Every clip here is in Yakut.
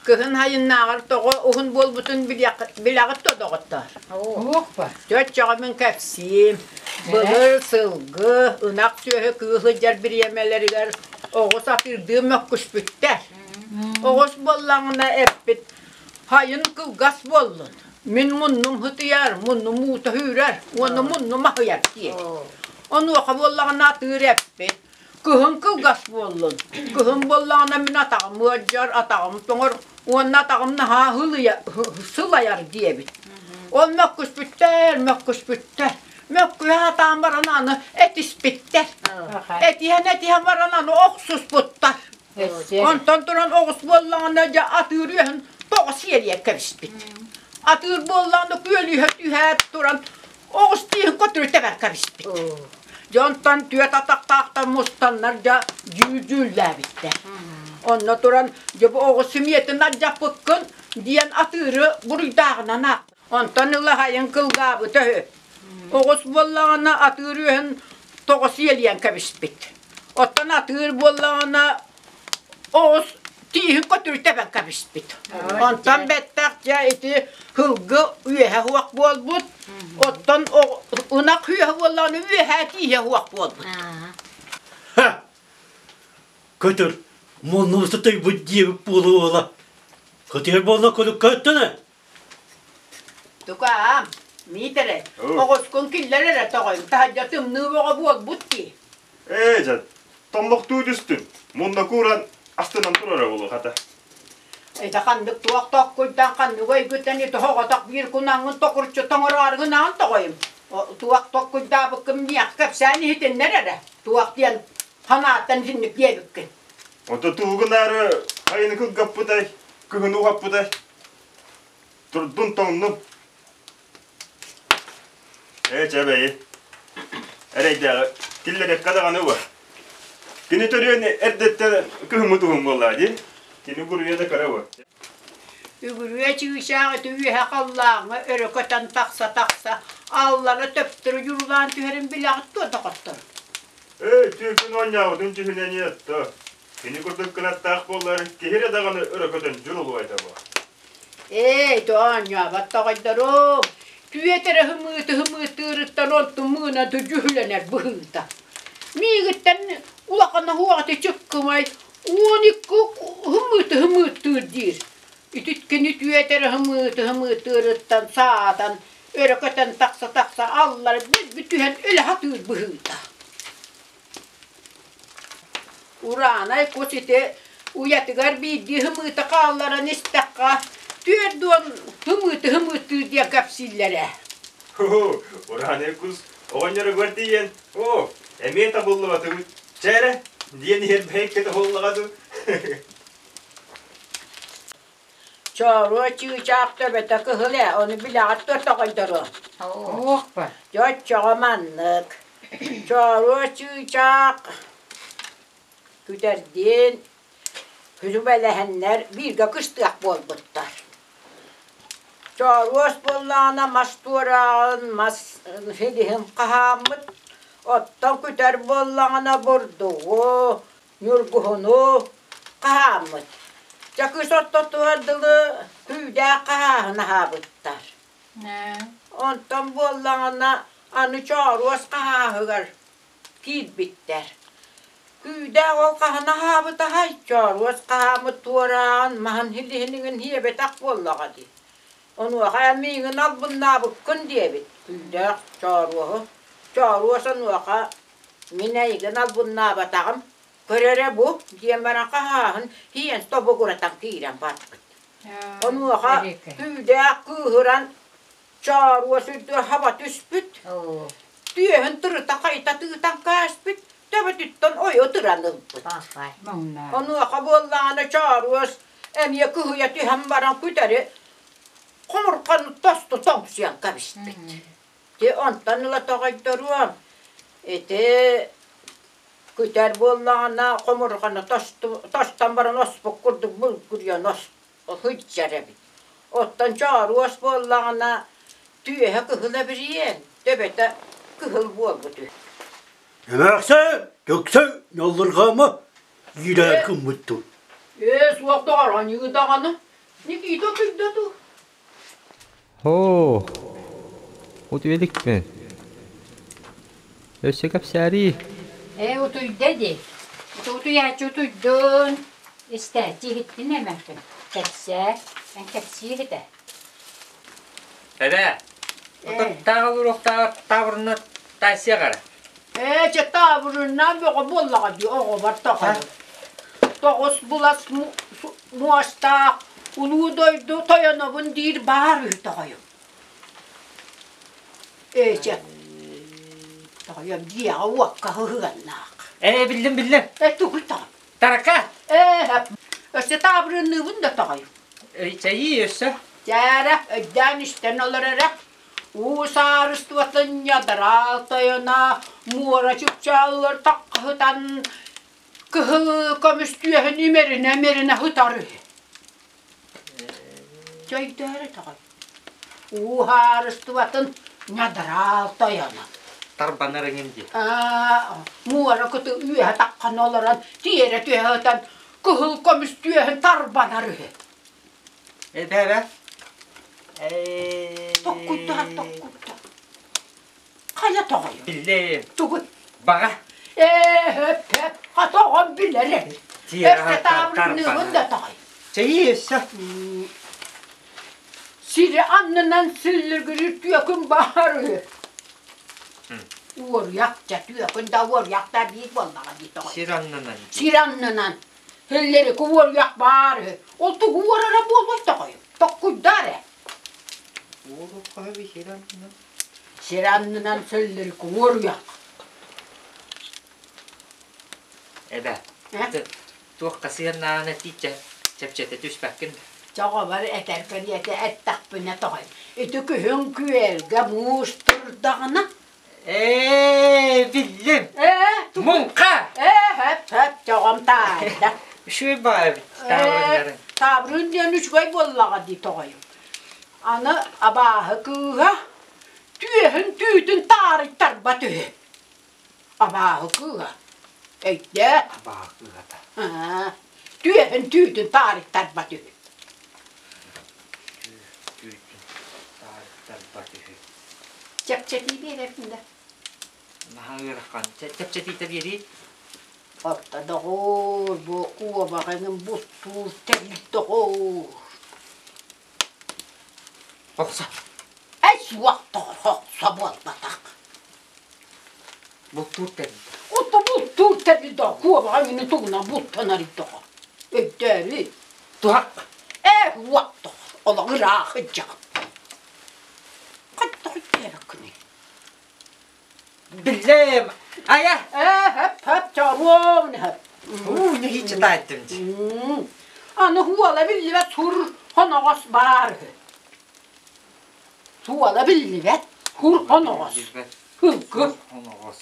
Кыһын айыннааҕар тоҕо уһун буолбутун билэҕит дуо, доҕоттоор? Уһуохпа. Чөччөҕө мин кэпсиим. Былыр сылгы, ынах сүөһү кыыл сылдьар бириэмэлэригэр оҕус атыырдыы мөккүспүттэр. Оҕус буоллаҕына эппит «Хайын кылгас буоллун, мин муннум һытыйар, муннум уута сүүрэр уонна муннум аһыйар» диэбит. Онуоха буоллаҕына атыыр эппит Кыһын кылгас буоллун. Кыһын буоллаҕына мин атаҕым ыалдьар, атаҕым тоҥор уонна атаҕым наһаа сылайар диэбит. Ол мөккүспүттэр, мөккүспүттэр. Мөккүһэ сатаан баран аны этиспиттэр. Этиһэн-этиһэн баран аны охсуспуттар. Онтон туран оҕус буоллаҕына дьэ атыыр үөһүн тоҕо сиэлийэн кэбиспит. Атыыр буоллаҕына күөлүһэ түһээт туран оҕус тииһин көтүрү тэбэн кэбиспит. Дьэ онтон түөрт атахтаахтар мустаннар дьэ дьүүл-дьүүллээбиттэр. Онно туран дьэ бу оҕус симиэтин алдьаппыккын диэн атыыры буруйдааҕынан аахпыт. Онтон ыла хайын кылгаабыта үһү. Оҕус буоллаҕына атыыр үөһүн тоҕо сиэлийэн кэбиспит. Оттон атыыр буоллаҕына оҕус тииһин көтүрү тэбэн кэбиспит. Онтон бэттэх дьэ ити һылгы үөһэ уох буолбут. Оттон ынах үөһэ буоллаҕына үөһээ тииһэ уох буолбут. Ха! Көтөр, муннубута тойбут диэбит буола-буола. Көтөр буолла көлүккэ өттөнө. Тукаам, Миитэрэ, оҕускун киллэр эрэ тоҕойум, таһырдьа тымныы бөҕө буолбут дии. Ээ, дьэ, томмохтуу түстүм. Мунна кууран астынан турара буолуо хата. Ити ханнык туох токкуйдан ханнык өйгүттэн ити оҕотох биир кунаҥҥын токурчу тоҥорооргун аан тоҕойум. Туох токкуйдаабыккын миэхэ кэпсээн иһитиннэр эрэ. Туох диэн ханааттан итинник диэбиккин. Ото туһугунаары айыны кылгаппытай, кыһыны уһаппытай. Турдун тоҥнум. Ээ, чэ бэйи. Эрэйдээҕи киллэриэххэ даҕаны уо. Кини төрүөн эрдэттэн кыһыммыт уһун буоллаа дии. Кини буруйа да кыра уо. Үгүрүө чыычаах ити үөһэ халлааҥҥа өрө көтөн тахса-тахса аллара төптөрү дьурулаан түһэрин билэҕит дуо, доҕоттор? Эй, түөкүн оонньообутун дьүһүнэниэ отто. Кини курдук кынаттаах буоллар, киһи эрэ даҕаны өрө көтөн дьурулуо этэ буо. Ээ, оонньообот тоҕойдорум, түөтэрэ һымыыты-һымыытыырыттан онтум мыына дьүһүлэнэр быһыыта. Миигиттэн улахан оһуоҕа чыккымай 12 һымыыты-һымыыттыыр диир. Ити кини түөтэрэ һымыыты-һымыытыырыттан саатан өрө көтөн тахса-тахса аллара бүт түһэн өлө сатыыр быһыыта. Ураанай кус ити уйатыгар биирдии һымыыта хаалларан истэххэ, 40 һымыыты һымыыттыыр диэн кэпсииллэрэ. Ураанай кус оҕонньоругар тиийэн, «Оо, эмиэ табыллыбатыбыт, чэ эрэ» диэн иһэр бэйэккэ буоллаҕа дуу. Чооруо чыычаах төбөтө кыһыл ээ, ону билэҕит дуо тоҕойдоруо? Уохпа. Дьэ оччоҕо маннык. Чооруо чыычаах күтэрдиин күлүмэлэһэннэр бииргэ кыстыах буолбуттар. Чооруос буоллаҕына мас туорааҕын, мас силиһин хаһааммыт, оттон күтэр буоллаҕына бурдугу, Ньургуһуну хаһааммыт. Дьэ кыыс ортотугар дылы күүдээх хаһааһын аһаабыттар. Онтон буоллаҕына аны чооруос хаһааһыгар киирбиттэр. Күүдээх ол хаһан аһаабыт аһай, чооруос хаһааммыт туораан маһын силиһин сиэбэтэх буоллаҕа дии. Онуоха эн миигин албыннаабыккын диэбит күүдээх чооруоһу. Чооруос онуоха Мин эйигин албыннаабатаҕым, көр эрэ бу, диэн баран хаһааһын тиийэн тобугуратан киирэн барбыт. Онуоха күүдээх кыыһыран чооруос үрдүгэр хаба түспүт, түөһүн тырыта хайта тыытан кээспит, төбөтүттэн ойо ытыран ылбыт. Онуоха буоллаҕына чооруос эмиэ кыһыйа түһэн баран күтэри. Хомурҕаны тосту тоҥсуйан кэбиспит. Ти онтон ыла тоҕойдоруом. Ити күтэр буоллаҕына хомурҕаны тостон баран оспут курдук булгуруйан сылдьар эбит. Оттон чооруос буоллаҕына түөһэ кыһыл эбириэн, төбөтө кыһыл буолбут үһү. Эмээхсин, төхсө, ньоллурҕаама, иирээр гыммыт дуу. Ээ, суох доҕор, аньыы даҕаны. Никита утуйда дуу? Һоо, утуйа иликпин. Өссө кэпсээрии. Ээ, утуйда дии. Утуйааччы утуйдун. Истээччи иһиттин эмээххин. Кэпсээ. Эн кэпсиир этэ. Эбээ, тааҕы уруоктааҕар таабырына таайсыах эрэ. Ээ, чэ таабырыннаан бөҕө буоллаҕа дии оҕобор тоҕойум. Тоҕус булас муостаах улуу дойду тойонобун диир баар үһү тоҕойум. Ээ, чэ тоҕойум дьиэҕэ уокка ыһыганнаах. Ээ, биллим, биллим. Ээ, тугуй тоҕой? Тарака! Ээ, өссө таабырынныыбын да тоҕойум. Чэйии өссө. Дьээрэ, өйдөөн истэн олор эрэ. Уу саарыстыбатын ньадараал тойоно муора чыпчааллар таххыһытан кыһыл көмүс түөһүн имэринэ-имэринэ ытар үһү. Чөйдөөрө тоҕой. Уу саарыстыбатын ньадараал тойоно. Тарбанар эҥин дии. Муора кыты үөһэ таххан олорон тиэрэ түһэ ытан кыһыл көмүс түөһүн тарбанар үһү. Эбээ Токкуйдаһар токкуйда. Хайа тоҕойо? Биллим. Тугут? Баҕа. Ээ, хөп, хөп, хата оҕом билэр эбит. Өссө таабырыныыбын да тоҕой. Чэйи өссө. Сири аннынан силлиргирир түөкүн баар үһү. Уоруйах, дьэ түөкүн да уоруйах да биир буоллаҕа дии тоҕой. Сир аннынан. Сир аннынан. Һэллэрику уоруйах баар үһү. Ол тугу уорара буолуой тоҕойум? Токкуйдаа эрэ. Уоруйах сир аннынан. Сир аннынан сөллөрүкү уоруйах. Эбэ, туохха сыһыаннааҕын этииччэ чэпчэтэ түспэккин. Чоҕобор этэр кэриэтэ эттэхпинэ тоҕой. Ити күһүн күөлгэ муус турдаҕына Ээ, биллим. Ээ, Муҥха! Ээ, хөп, хөп, чоҕом таайда. Үчүгэй баҕайы эбит таабырыннарын. Таабырын диэн үчүгэй буоллаҕа дии тоҕойум. Аны абааһы кыыһа түөһүн түүтүн таарыйтарбат үһү. Абааһы кыыһа. Өйдөө. Абааһы кыыһата. Түөһүн түүтүн таарыйтарбат үһү. Түүтүн таарыйтарбат үһү. Чэпчэтии биэрэрбин да. Наһаа ыарахан. Чэпчэтиитэ биэрии. Орто доҕоор, бу куобаҕыҥын бултуур тэрил доҕоор. Хохсо. Эй, суох доҕор, хохсо буолбатах. Бултуур тэрил. Отто бултуур тэрил да куобаҕа мини тугунан бултанар доҕор. Өйдөөрү. Туһах. Ээ, уот доҕор, олох ыраах ыдьаҕын. Хайдах өйдөөбөккүнүй? Биллим. Айа. Ээ, хөп, хөп, чоруом, хөп. Уу, нэһииччэ таайдым дии. Аны уола биллибэт сур хоноҕос баар үһү. Суола биллибэт хур хоноҕос. Һылгы. Хоноҕос.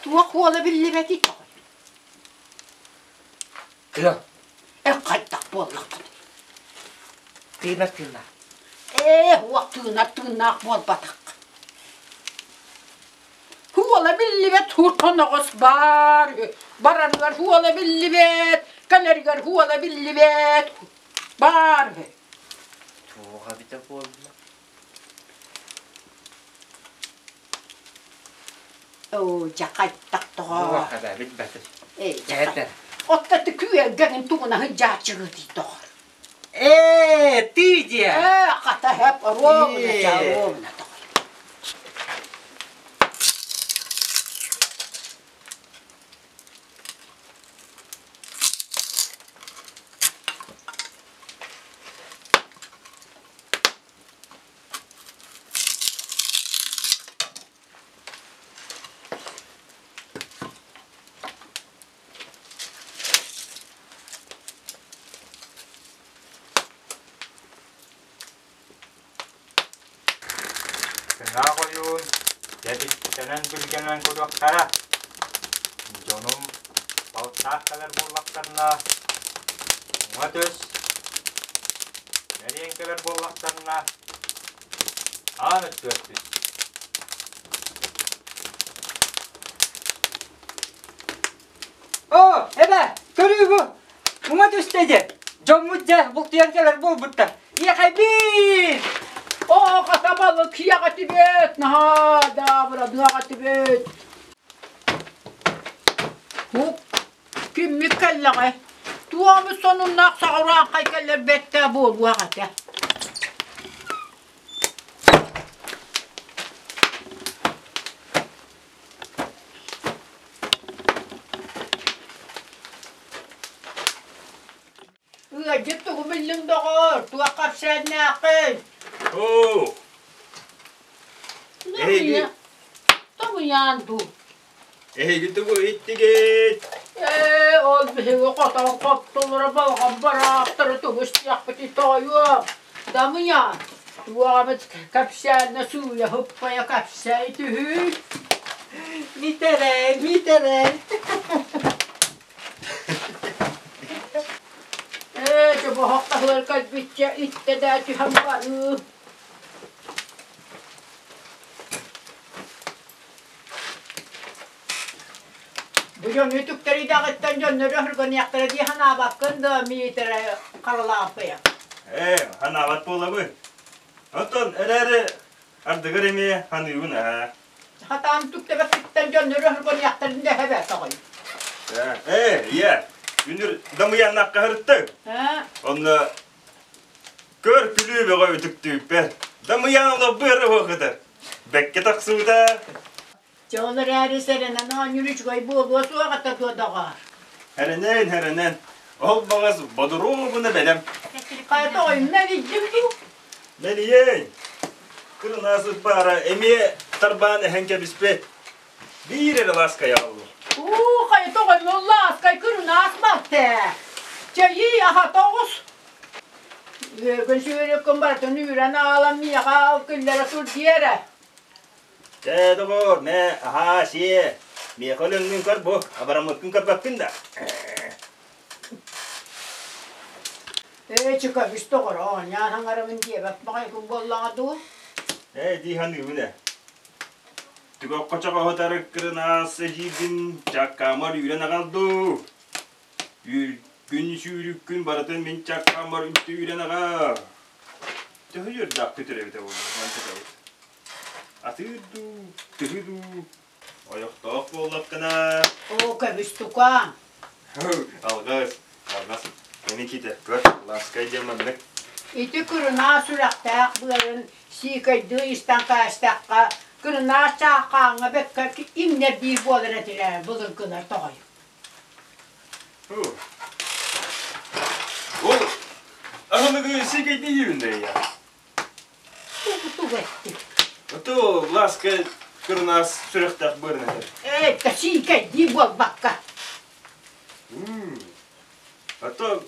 Туох уола биллибэтий тоҕой? Тыал. Э, хайдах буоллаххыный? Тыынар тыыннаах. Ээ, уох тыынар тыыннаах буолбатах. Уола биллибэт хоноҕос баар үһү. Барарыгар уола биллибэт, кэлэригэр уола биллибэт баар үһү. Туох эбитэ буолла? Оо, дьэ хайдах тоҕо? Туох эбэ билбэтим. Ээ, дьэ Отто күөлгэҥин тугуна сылдьааччыгытый доҕор? Ээ, тыы диэ. Ээ, хата хэп оруобуна дьэ оруобуна тоҕой. Өтөнөн-билгэнэн көрүөхтэрэ. Дьонум балыктаах кэлэр буоллахтарына, уҥа түс, мэлиэн кэлэр буоллахтарына, аан өттүгэр түс. Оо, эбэ, көрүү бу! Уҥа түстэ дьэ! Дьоммут дьэ бултуйан кэлэр буолбуттар. Иэхэйбиин! Оо, хата балык киэҕэ тибет, наһаа даабырадыаҕа тибет. Һук, киммит кэллэҕэй? Туомут сонуннаах саҕалааххай кэллэр бэттээ буолуох этэ. Ыалдьыт тугу биллиҥ доҕоор, туох кэпсээннээххин? Оо! Эһиги Тоҥуйаан дуу? Эһиги тугу иттигит? Ээ, ол биһиги хотон хоптолоро балҕан бараахтары тугу истиэхпитий тоҕойуом. Дамыйаан, туох эмит кэпсээннэ сууйа һыппайа кэпсээй түһүй. Митерей, Митерей. Ээ, чобоһох таһыгар кэлбиччэ иттэ да түһэн барыы. Бу дьон үтүктэр идэҕиттэн дьоннору өһүргэниэхтэрэ дии санаабаккын да Миитэрэ Харалааппыйа? Ээ, санаабат буолабын. Оттон эрээри ардыгар эмиэ саныыбын аа. Хатаан үтүктэбэппиттэн дьоннору өһүргэниэхтэрин да эһэбэтэҕин. Ээ, ийэ, үнүр дамыйааннаахха сырыттыҥ. Онно Көр күлүү бөҕө үтүктүүппэр. Дамыйаан олорбу эрэ уохытар. Бэккэ тахсыбыта. Дьэ ол эрээри сэрэнэн оонньуур үчүгэй буолуо суох этэ дуо доҕоор? Эрэнэн, эрэнэн. Ол баҕас бодуруобуна бэлэм. Хайа тоҕойум мэлийдим дуу? Мэлийээн. Кырынаас баара эмиэ тарбаан эһэн кэбиспэт. Биир эрэ лааскай аҕаллым. Уу, хайа тоҕойум ол лааскай кырынаас батта. Чэйии аха тоҕус. Үөгүн сүүрүккүн барытын үүрэн аҕалан миэхэ ал күллэрэ тур диэрэ. Чэ, доҕоор, мэ, аһаа, сиэ. Миэхэ өлөҥҥүн көр бу, абараммыккын көрбөккүн да. Ээ, чүкөбүс доҕор, оонньоон хаҥарабын диэбэт баҕайкын буоллаҕа дуу? Ээ, дии саныыбын ээ. Түгэх хочоҕоһу кырынаас эдьиийбин чаккаамар үүрэн аҕал дуу. Үүргүн сүүрүккүн барытын мин чаккаамар үлтү үүрэн аҕал. Төһө үөрдээх көтөр эбитэ буолла, мантыкабыт. Атыыр дуу, тыһы дуу, ойохтоох буоллаххына. Оо, көбүс тукаам. Алгыс, алгас. Эниките, көр, ласкай диэн маннык. Ити кырынаас сүрэхтээх быарын сиикэйдии истэн кээстэххэ, кырынаас чааххааҥҥа бэккэ иҥнэрдиир буолар этилэр былыргылар тоҕой. Ол аһылыгы сиикэйдии иибин да я. Тугу эттиҥ? Ото ласка кырынаас сүрэхтээх быарын этэр. Ээ, сиикэйдии буолбакка. Ото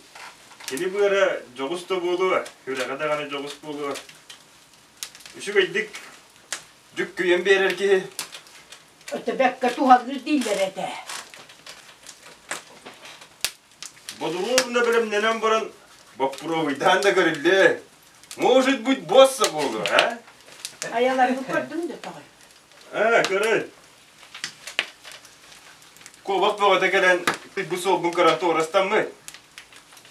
кини быара дьоҕус да буолуо, сүрэҕэ даҕаны дьоҕус буолуо. Үчүгэйдик дьүккүйэн биэрэр киһи. Өтө бэккэ туһалыыр дииллэр этэ. Бодуруобуна бэлэмнэнэн баран боппуруобуйдаан да көрүллүө. Может быть, босса буолуо, а? Айаларбын көрдүҥ да тоҕой? Аа, көрөн. Куобах бөҕөтө кэлэн бу суолбун көрөн туорастаммыт.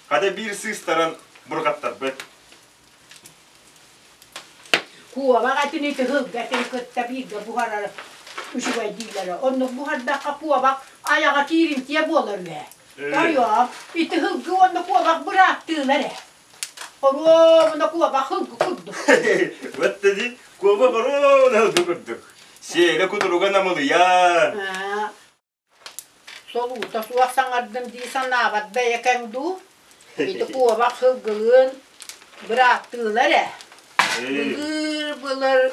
Хата биир сыыстаран бурҕаттарбыт. Куобах этин ити һылга этин кытта бииргэ буһарар үчүгэй дииллэрэ. Оннук буһардахха куобах айаҕа кииримтиэ буолар үһэ. Тойоом, ити һылгы уонна куобах бырааттыылар ээ. Хоруобуна куобах һылгы курдук. Вот дии, куобах хоруобуна һылгы курдук. Сиэлэ кутуруга намылыйар. Солуута суох саҥардым дии санаабат бэйэкэҥ дуу? Ити куобах сылгылыын бырааттыылар ээ. Былыр-былыр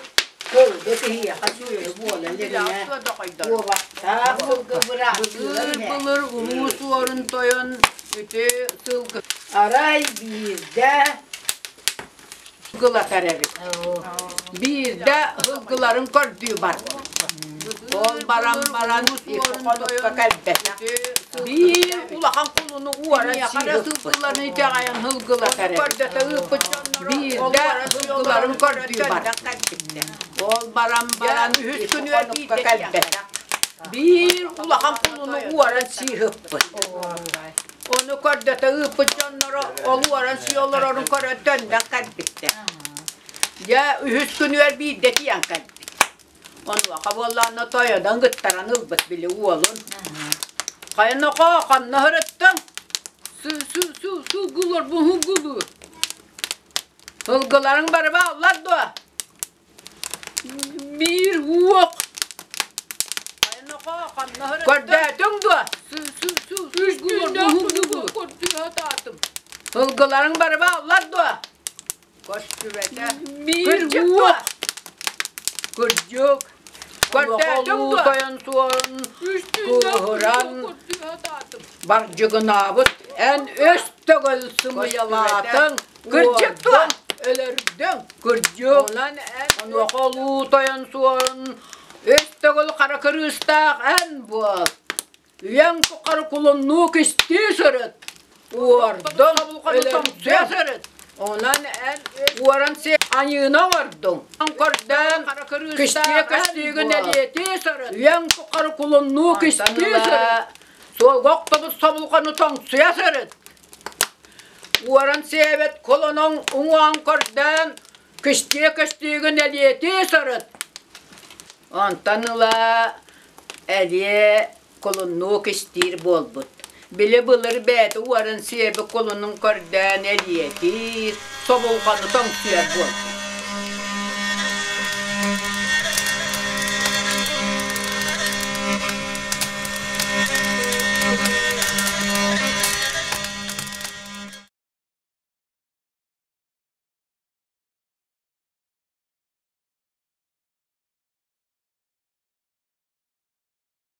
сылгы киһиэхэ сүөһү буола илигинэ куобахтаах сылгы бырааттыылар ээ. Былыр-былыр улуу суорун тойон ити сылгы арай биирдэ сылгылатар эбит. Биирдэ сылгыларын көрдүү барбыт. Ол баран баран хонукка кэлбэтэх. Биир улахан кулуну уоран сыылларын итэҕэйэн һылгылатар. Биирдэ һылгыларын көрдүү барар. Ол баран баран үһүс күнүгэр биирдэ кэлбэтэх. Биир улахан кулуну уоран сыыһыппыт. Ону көрдөтө ыыппыт дьонноро ол уоран сии олорорун көрөн төннөн кэлбиттэр. Дьэ, үһүс күнүгэр биирдэ тиийэн кэлбит. Онуоха буоллаҕына тойонон ыттаран ылбыт били уолун. Хайа нохоо, ханна сырыттыҥ? Сылгыларбын сылгылыы. Сылгыларыҥ бары бааллар дуо? Биир уох. Көрдөөтүҥ дуо? Сылгыларыҥ бары бааллар дуо? Көстүбэтэ. Биир уох. Кырдьык. Көрдөөтүҥ дуо? Тойон суорун кууһуран бардьыгынаабыт эн өс төгөл сымыйалаатыҥ. Кырдьык дуо? Өлөрдөҥ. Кырдьык. Онон эн онуоха улуу тойон суорун өс төгөл хара кырыыстаах эн буол. Үйэҥ тухары кулуннуу кистии сырыт. Уордуҥ, өлөрсө сырыт. Онон эн уоран си аньыына оҥордуҥ. Көрдөөн кистиэ көстүүгүн элиэтии сырыт. Үйэҥ тухары кулуннуу кистии сырыт. Суолга охтобут собулҕаны тоҥсуйа сырыт. Уоран сиэбэт кулунуҥ уҥуоҕун көрдөөн кистиэ көстүүгүн элиэтии сырыт. Онтон ыла Элиэ кулуннуу кистиир буолбут. Били былыр бэйэтэ уоран сиэби кулунун көрдөөн элиэтиир, собулҕаны тоҥсуйар буолбут.